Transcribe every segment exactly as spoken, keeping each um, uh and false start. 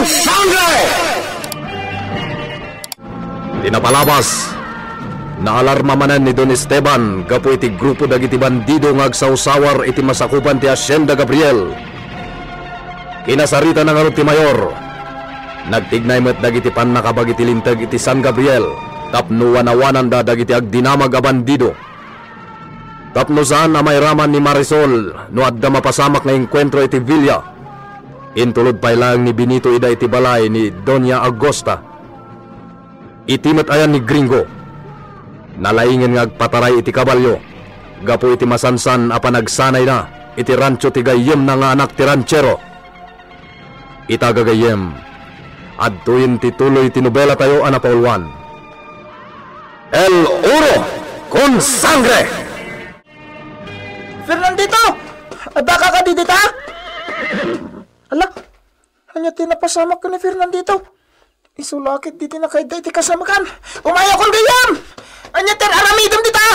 Sangre! Ti napalabas, naalarma manen ni Don Esteban gapu iti grupo dagiti bandido nga agsawsawar iti masakupan ti Hacienda Gabriel. Kinasaritana ngarud ti mayor. Nagtignay met dagiti pannakabagi ti linteg iti San Gabriel tapno wanawananda dagiti agdinamag a bandido. Tapno saan a mairaman ni Marisol no adda mapasamak nga engkuentro iti villa, intulod pay laeng ni Benito ida iti balay ni Doña Augusta. Iti met ayan ni Gringo, nalaingen nga agpataray iti kabalio gapu iti masansan a panagsanayna iti rancho ti gayyemna nga anak ti ranchero. Ita, gagayyem, adtoyen ti tuloy ti nobelatayo a napauluan, El Oro con Sangre! Fernandito! Addaka kadi dita? Ala, ania ti napasamak ken ni Fernandito? Isu la ket dita nakaidda iti kasamekan. Umayakon gayam! Ania ti aramidem dita?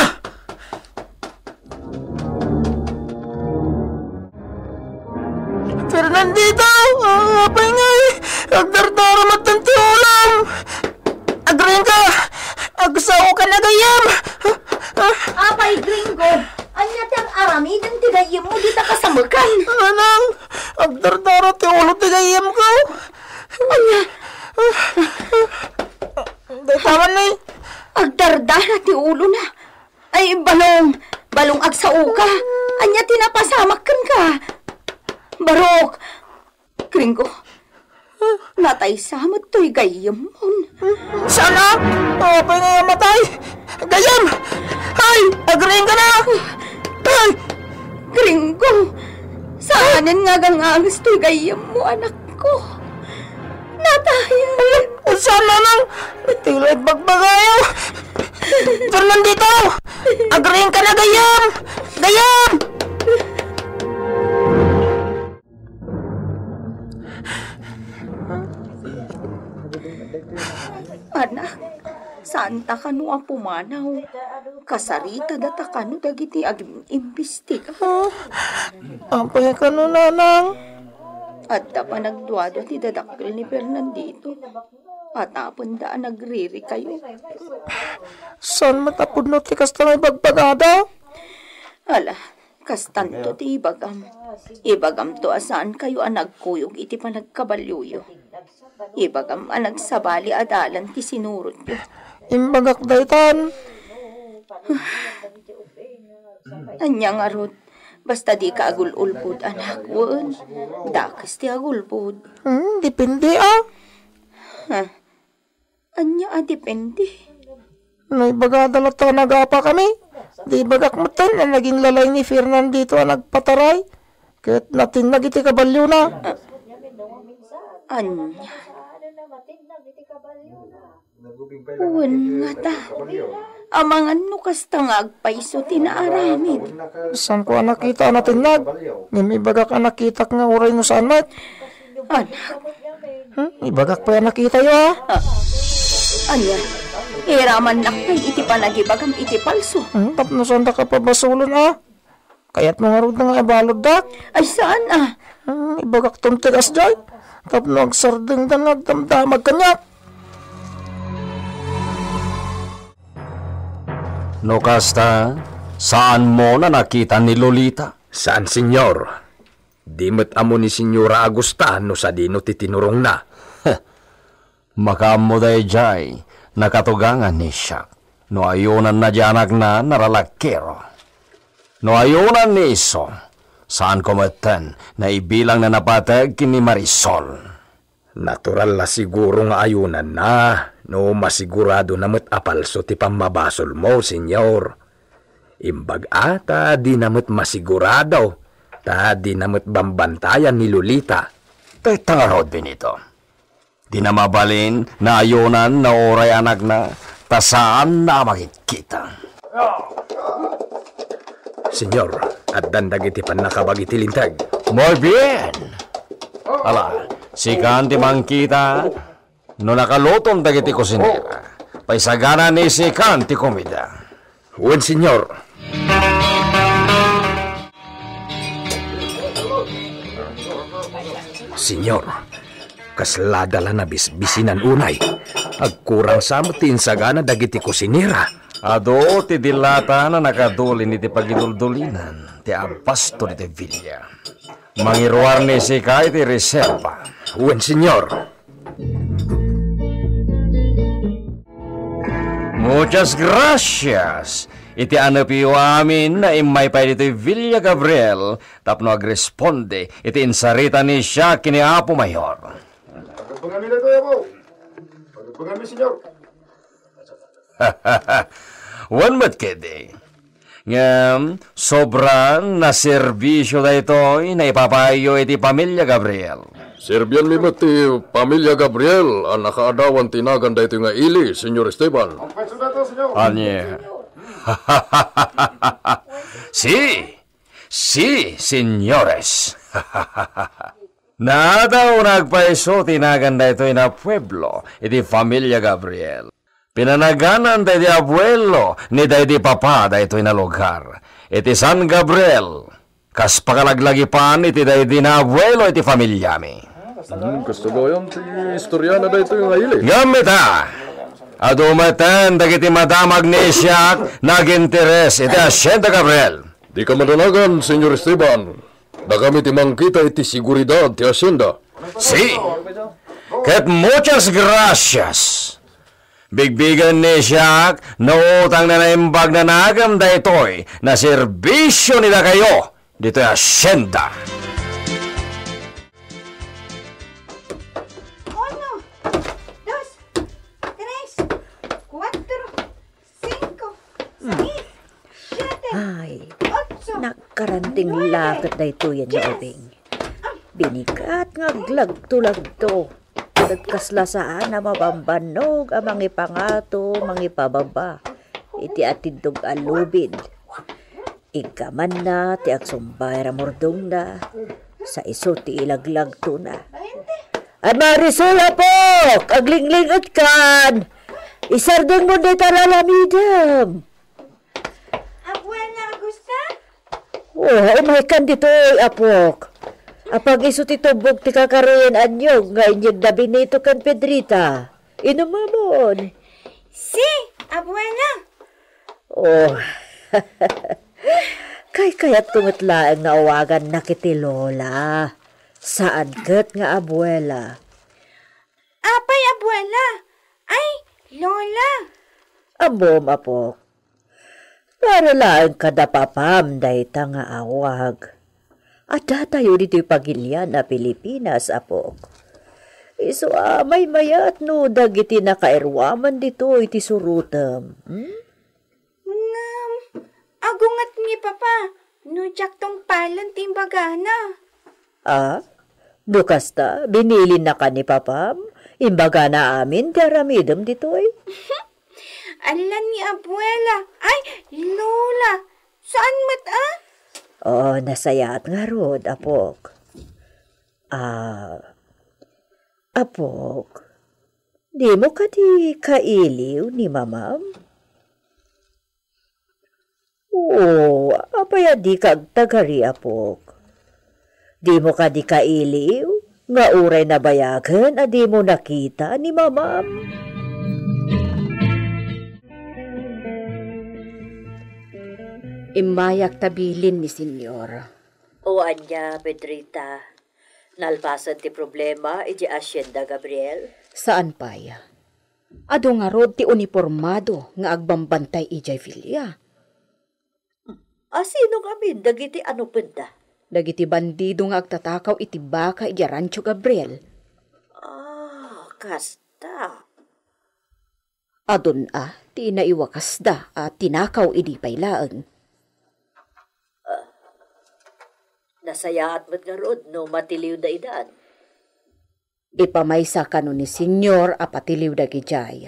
Fernandito! Ah, apay ngay! Agdardara met ti ulam! Agriingka! Agsaoka na gayam! Ah, ah. Apay, Gringo, ania ti aramidem ti gayyemmo dita kasamekan? Nanang, agdardara ti ulo ti gayyemko. Ania? Dayta man ni. Agdardara ti ulona. Ay, Balong! Balong, agsaoka! Ania ti napasamak kenka? Barok! Gringo, nataysa met toy gayyemmon. Sana! Apay nga matay! Gayyem! Ay! Agriingka na! Ay! Gringo, saanen nga aganganges toy gayyemmo, anakko. Natay! Saan, Nanang? Tila ibagbagayo! Fernandito! Agriingka na, gayyem! Gayyem! Anak, saanta kano a pumanaw? Kasaritada ta kano dagiti agim-imbestiga? Ah, apay kano, Nanang? Adda panagduadua ti dadakkel ni Fernandito. Patapenda a nagririkayo. Saan met a pudno ti kasta nga ibagbagada? Ala, kastanto ti ibagam. Ibagamto a saankayo a nagkuyog iti panagkabalioyo. Ibagam a nagsabali a dalan ti sinurotyo. Imbagak daytan. Ania ngarud? Basta dika agul-ulbod, anak, wen dakes ti agulbod. Hmm, depende, a. Ha? Ania a depende? No ibagada latta a nagapakami, di ibagak metten a naging lalay ni Fernandito a nagpataray, ket natinnag iti kaballiona. Ah, ania? Wen ngata. Amangan no kasta nga agpayso ti naaramid. Saanko a nakita a natinnag, ngem ibagak a nakitak nga uray no saan met. Anak. Hmm, ibagak pay a nakitayo, a. Ah, ania? Iramannak pay iti panagibagam iti palso. Hmm, tapno saandaka pabasolon, a. Kayatmo ngarud nga ibaluddak? Ay, saan, a? Hmm, ibagakton ti kasdiay. Tapno agsardengdan nga agdamdamag kaniak. No kasta, saanmon a nakita ni Lolita? Saan, Señor. Di met ammo ni Señora Agusta no sadino ti tinurongna. Makaammo daydiay, nakatugangan ni siak. No ayonanna diay anakna, naralakero. No ayonan ni isu, saanko metten, naibilangna napateg ken ni Marisol. Natural a siguro nga ayonanna, no masiguradona met a palso ti pammabasolmo, Señor. Imbag a ta dina met masigurado, ta dina met bambantayan ni Lolita. Dayta ngarud, Benito. Dina mabalin, naayonan, no uray anakna, ta saanna a makitkita. Señor, addan dagiti pannakabagi ti linteg. Muy bien! Ala, sikan ti mangkita no nakaluton dagiti kusinera. Paisagana ni sikan ti komida. Wen, Señor. Señor, Kasla da la nabisbisinan unay. Agkurang sa met ti insagana dagiti kusinera. Adu ti dilata a nakadulin iti pagiduldulinan ti abasto ditoy villa. Mangiruar ni sika iti reserba. Wen, senyor. Muchas gracias. Iti anepyo amin, immay pay ditoy Villa Gabriel tapno agresponde iti insarita ni Siak ken ni Apo Mayor. Pagbaga mi daytoy, Apo. Pagbaga mi, senyor. Wen met ketdi. Ngem, sobran a serbisio daytoy nga ipapaayyo iti pamilya Gabriel. Serbianmi met ti pamilya Gabriel a nakaadawan ti nagan daytoy nga ili, Senyor Esteban. Ania? Si, si, señores. Naadaw nga agpayso ti nagan daytoy nga pueblo iti familia Gabriel. Pinanaganan daydi abuelo ni daydi papa daytoy nga lugar iti San Gabriel, kas pakalaglagipan iti daydi nga abuelo iti familiami. Hmm, kastoy gayam ti istoriana daytoy nga ili. Ngem ita, adu metten dagiti madamag ni Siak nga aginteres iti Hacienda Gabriel. Dika madanagan, Senyor Esteban. Dakami ti mangkita iti seguridad ti hacienda. Si, ket muchas gracias. Bigbigen ni Siak no utang nga naimbag nga nagan daytoy nga serbisio ni dakayo ditoy hacienda. Uno, dos, tres, kuatro, singko, sais, siete, otso, nuebe, dies. Ay, nagkaranting la ket daytoy nga ubing. Binigat nga aglagto-lagto. Ket kasla saan a mabambannog a mangipangato, mangipababa iti atindog a lubid. Iggamanna ti agsumbayar a murdongna, sa isu ti ilaglagtona. A Marisol, apok! Aglingling-etkan! Isardengmo dayta lalamidem! Abuela Augusta? Oh, umaykan ditoy, apok. Apag-isu ti tubbog ti kakaroyen a niyog nga inyegda Benito ken Pedrita. Inumamon. Si, abuela. Oh. Kaykayatko met laeng nga awagannak iti Lola. Saan ket nga abuela. Apay, abuela? Ay, Lola. Ammom, apok. Para laeng kada papam dayta nga awag. Addatayo ditoy pagilian a Pilipinas, apok. Isu a maymayat no dagiti nakairuaman ditoy ti surotem. Hmm? Ngem, agunget ni Papa, no diak tungpalen ti imbagana. Ah? No kasta, binilinnaka ni Papam? Imbagana amin ti aramidem ditoy? Allan ni Abuela. Ay, Lola. Saan met, ah? Oh, nasayaat ngarud, apok. Ah, apok, dimo kadi kailiw ni Mamam? Oo, apay a dika agtagari, apok? Dimo kadi kailiw nga uray nabayagen a dimo nakita ni Mamam? Immayak ta bilin ni Senyor. O ania, Pedrita? Nalpasen ti problema idiay Hacienda Gabriel? Saan pay. Adu ngarud ti unipormado nga agbambantay idiay villa. A sino ngamin dagiti anupenda? Dagiti bandido nga agtatakaw iti baka idiay Rancho Gabriel. Ah, kasta. Adun a ti naiwakasda a tinakaw idi pay laeng. Ah, nasayaat met ngarud no matiliwda idan. Ipamaysa kano ni Senyor a patiliw dagidiay.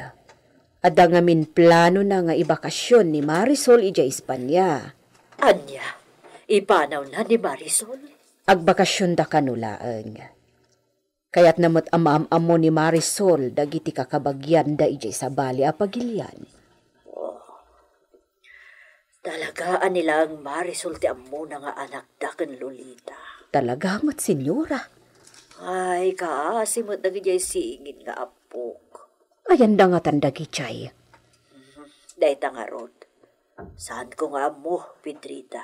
Adda ngamin planona nga ibakasion ni Marisol idiay Espania. Ania, ipanawna ni Marisol? Agbakasionda kano laeng. Kayatna met a maam-ammo ni Marisol dagiti kakabagianda idiay sabali a pagilian. Oh. Talaga a ni laeng Marisol ti ammona nga anakda ken Lolita. Talaga met, Senyora. Ay, kaasi met dagidiay singin nga appok. Ayanda ngatan dagidiay. Dayta ngarud, saanko nga ammo, Pedrita.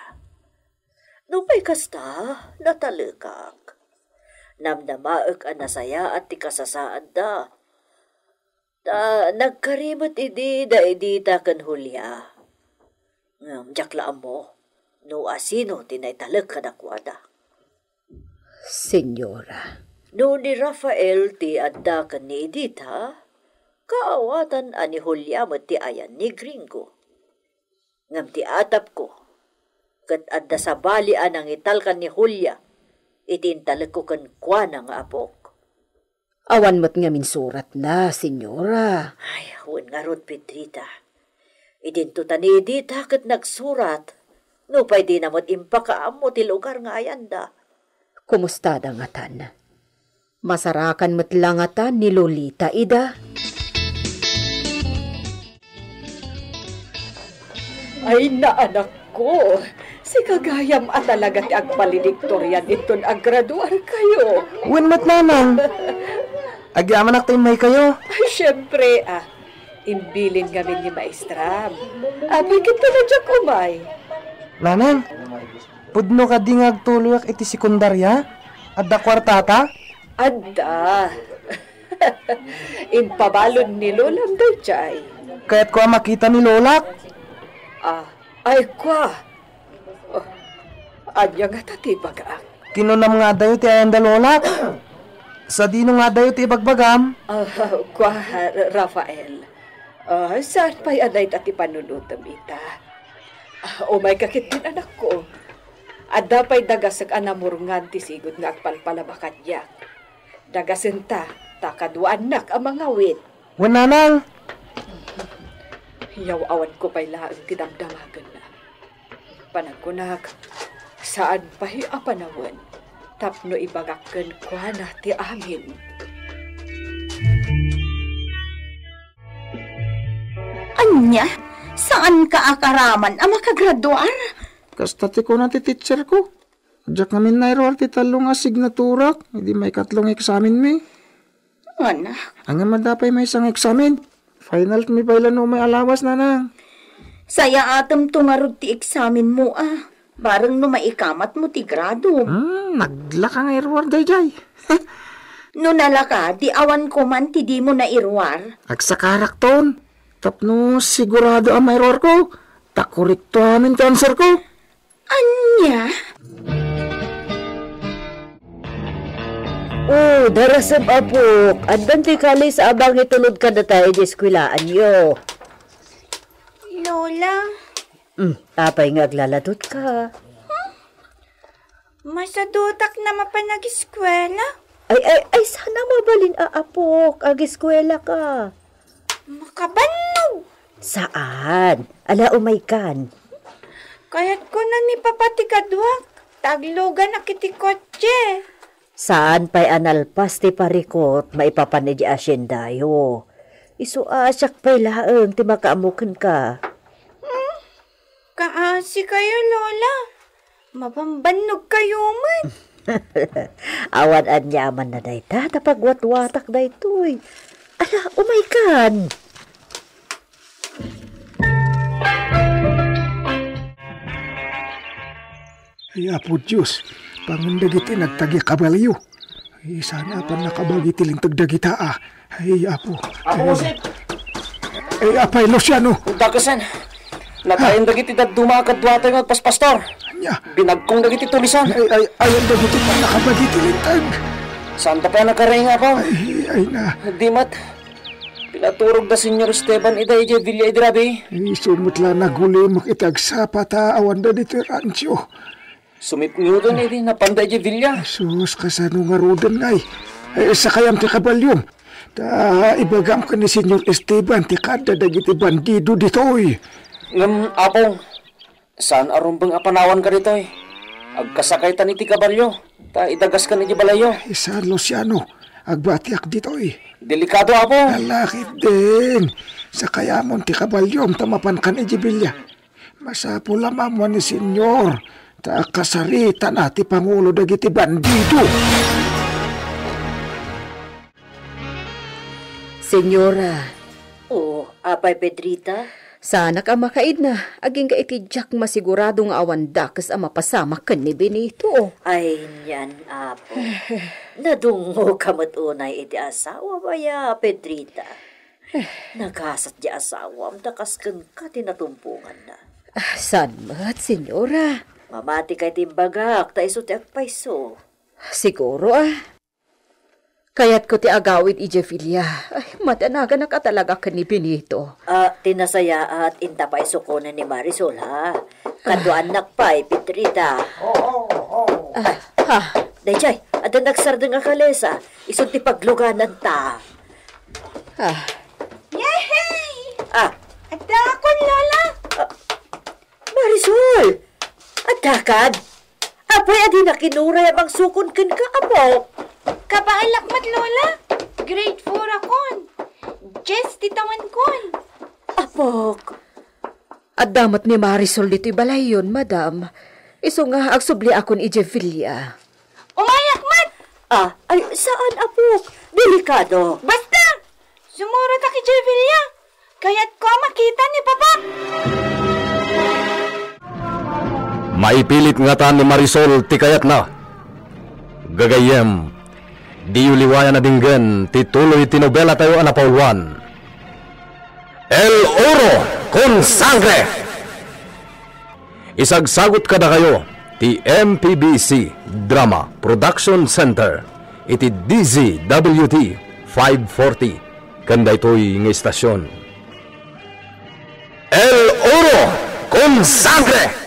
Nupay kasta, natalekak. Namnamaek a nasayaat ti kasasaadda. Ta nagkari met idi da Edita ken Julia. Ngem diak la ammo no asino ti naitalek kadakuada. Señora. No ni Rafael ti adda ken ni Edita, kaawatan a ni Julia met ti ayan ni Gringo. Ngem ti atapko, ket adda sabali a nangitalkan ni Julia iti intalekko kenkuana nga apok. Awan met ngamin suratna, señora. Ay, wen ngarud, Pedrita. Idinto ta ni Edita ket nagsurat. Nupay dina met impakaammo ti lugar nga ayanda. Kumustada ngatan? Masarakan met la ngatan ni Lolita ida? Ay, naanakko, sika gayam a talaga ti agvaledictorian inton aggraduarkayo. Wen met, nanang. Agyamanak ta immaykayo. Ay, siempre, ah. Imbilin ngamin ni maestram. Apay ket ta diak umay. Nanang, pudno kadi nga agtuloyak iti sekundaria? Adda kuartata? Adda. Impabalon ni Lolam daydiay. Kayatko a makita ni Lolak. Ah, ay, kua. Oh, ania ngata ti ibagaak? Kinunam nga adayo ti ayanda, Lolak. Sadino nga adayo ti ibagbagam? Ah, kua, Ra-, Rafael. Ah, saan pay a dayta ti panunutem ita? Ah, umayka ketdin, anakko. Adda pay dagasek a namurngan ti sigud nga agpalpalaba kaniak. Dagasenta, ta kaduaannak a mangawit. Wen, nanang. Yaw-awanko pay laeng ti damdamagenna. Panagkunak, saan pay a panawen tapno ibagak kenkuana ti amin. Ania? Saanka a karaman a makagraduar? Kasta ti kuna ti teacherko. Diak ngamin nairuar ti tallo nga asignaturak idi maikatlo nga eksamenmi. Anak. Ngem adda pay maysa nga eksamen. Final mi pay la no umay a lawas, nanang. Sayaatemto ngarud ti eksamenmo, a. Bareng no maikamatmo ti gradom. Hmm, naglaka nga iruar daydiay. No nalaka, di awan koman ti dimo nairuar. Agsakarakton. Tapno sigurado a mairuarko. Ta korekto amin ti answerko. Ania? Oh, darasem, apok. Addan ti kalis a mangitulod kadata iti eskuelaanyo. Lola. Hmm, apay nga aglaladot ka? Masadutak na mapan ageskuela? Ay, ay, ay, sana mabalin a apok, ageskuela ka. Makabannog! Saan? Ala, umaykan. Kayatko na ni Papa ti kaduak, ta agluganak iti kotse. Saan pay a nalpas ti parikut maipapan iti asiendayo. Isu a siak pay laeng ti makaammo kenka. Hmm? Kaasi kayo, Lola. Mabambannog kayo man. Awan aniamanna dayta ta pagwatwatak daytoy. Ala, umaykan. Ay, Apo Dios, pangan dagiti nagtagi kabalio. Ay, sana apan nakabagi ti linteg dagita, a. Ay, Apo. Apo Josep! Ay, apay, Luciano! Dakasen! Natayen dagiti dadduma a kaduatayo nga agpaspastor. Ania? Binagkong dagiti tulisan. Ay, ay, ayan dagiti pannakabagi ti linteg. Saanda pay a nakaring, Apo? Ay, ay na. Di met. Pinaturog da Señor Esteban ida idiay villa idi rabii. Isu met la nagulimek iti agsapa ta awan da ditoy rancho. Sumipngoten idi napanda idiay villa. Jesus, kasano ngaruden ngay? Eh, sakayam ti kabaliom. Ta ibagam ken ni Señor Esteban ti kaadda dagiti bandido ditoy. Ngem, Apong, saan a rumbeng a panawanka ditoy. Agkasakaytan iti kabalio, ta idagaskan iti balayyo. Ay, saan, Luciano. Agbatiak ditoy. Delikado, Apo. Ala, ketdin. Sakayamon ti kabaliom ta mapankan iti villa. Masapul a maammuan ni Señor, ta kasaritana ti pangulo dagiti bandido. Senyora. O, apay, Pedrita? Saanak a makaidna, agingga iti diak masigurado nga awan dakes a mapasamak ken ni Benito. Ay, nian, apo. Nadungngoka met unay iti asawam aya, Pedrita. Nagasat ti asawam ta kas kenka ti natumponganna. Ah, saan met, senyora? Mamati kay ti imbagak, ta isu ti agpayso. Siguro, ah. Kayatko ti agawid idiay Villa. Ay, madanagannak a talaga ken ni Benito. Ah, ti nasayaat, inta pay sukonen ni Marisol, ha? Kaduaannak pay, Pedrita. Ah, ha? Daydiay, adda nagsardeng a kalesa. Isu ti paglugananta. Ah. Yehey! Ah. Addakon, Lola! Ah, Marisol! Addakan? Apay, a dinak inuray a mangsukon kenka, apok? Kabaelak met, Lola. Grade four akon. Dies ti tawenkon. Apok. Adda met ni Marisol ditoy balayyon, madam. Isu nga agsubliakon idiay Villa. Umayak met! Ah, ay, saan, apok? Delikado. Basta! Sumurotak idiay Villa. Kayatko a makita ni Papa. Maipilit ngata ni Marisol ti kayatna. Gagayyem, diyo liwayan a denggen ti tuloy ti nobelatayo a napauluan, El Oro con Sangre. Isagsagut kadakayo ti M P B C Drama Production Center iti D Z W T five forty ken daytoy nga istasyon. El Oro con Sangre!